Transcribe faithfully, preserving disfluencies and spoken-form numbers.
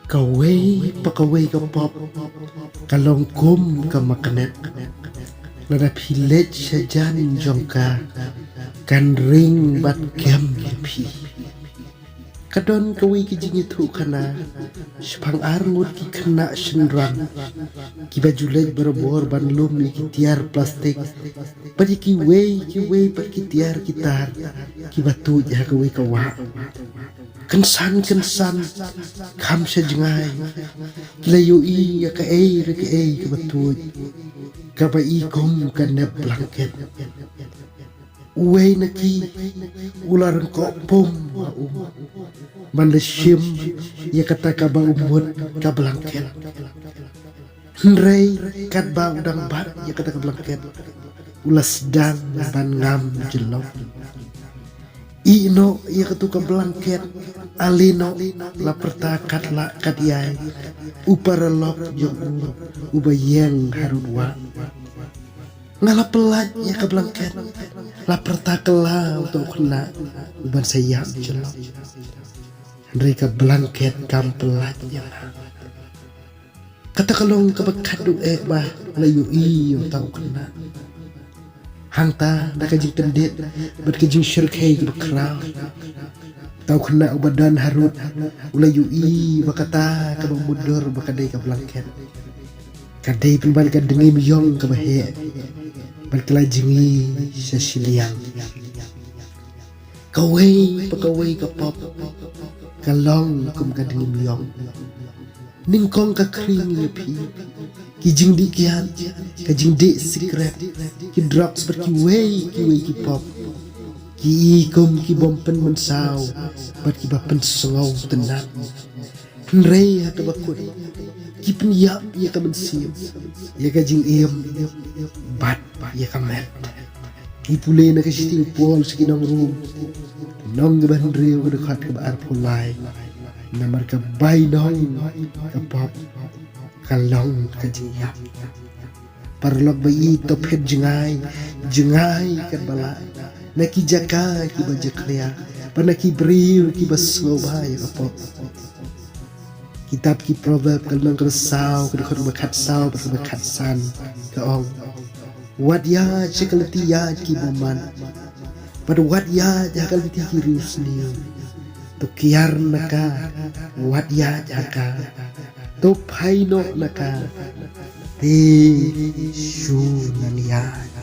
Kawei pa kawei ka pop ka long kum ka magnet. Lada phi leit shajan jong ka, kan ring bad kem ïa phi. Ka don kawei ka jingïathuhkhana shaphang ar ngut ki khynnah shynrang kiba ju leit barabor ban lum ïa ki tiar plastik bad ïa kiwei kiwei pat ki tiar ki tar kiba tuid ha kawei ka wah. Kynsan kynsan, kham sha jngai, ki la ïohi ïa kaei re kaei kaba tuid, kaba i kum ka nep blanket. Uwei na ki u la ryngkoh pum ha um ban da shim ïa kata kaba u mut ka blanket. Hynrei katba u dang bat ïa kata ka blanket, u la sdang ban ngam jyllop. Ïeh noh ïa katu ka blanket, ale noh, la pyrta kat lah kat ïai u paralok jong u uba ïeng harud wah. Nga la pyllait ïa ka blanket, la pyrta kylla uta u khynnah uban sa ïap jyllop. Hynrei ka blanket kam pyllait ïa nga. Kata ka long kaba khadduh eh ba la ïohi ïa uta u khynnah. Hangta da ka jingkyndit bad ka jingshyrkhei kaba khraw, uta u khynnah uba don harud u la ïohi ba kata kaba mutdur ba ka dei ka blanket, ka dei pynban ka dngiem ïong kaba heh bad ka la jngi sha shiliang. Kawei pa kawei ka pop ka long kum ka dngiem ïong. Nyngkong ka khring ïa phi, ki jingdih kiad, ka jingdih sikret, ki drugs bad kiwei kiwei ki pop, ki i kum ki bym pynmynsaw bad kiba pynsngew tynnat. Hynrei ha kaba kut, ki pynïap ïa ka mynsiem, ïa ka jingim bad ïa ka met. Ngi pule na ka shithi u Paul sha ki nong Rom, lynnong kaba hynriew, ka dkhot kaba arphew lai. Namar ka bainong ka pop ka long ka jingïap. Paralok ba ïeit, to phet jngai, jngai katba lah na ki jaka kiba jakhlia bad na ki briew kiba sngewbha ïa ka pop. Kitab ki Proverb ka lynnong kaba saw, ka dkhot kaba khatsaw bad kaba khatsan, ka ong: Wat ïaid sha ka lynti ïaid ki bymman, bad wat ïaid ha ka lynti ki riewsniew. To kiar na ka, wat ïaid ha ka, to phai noh na ka, te shu nang ïaid.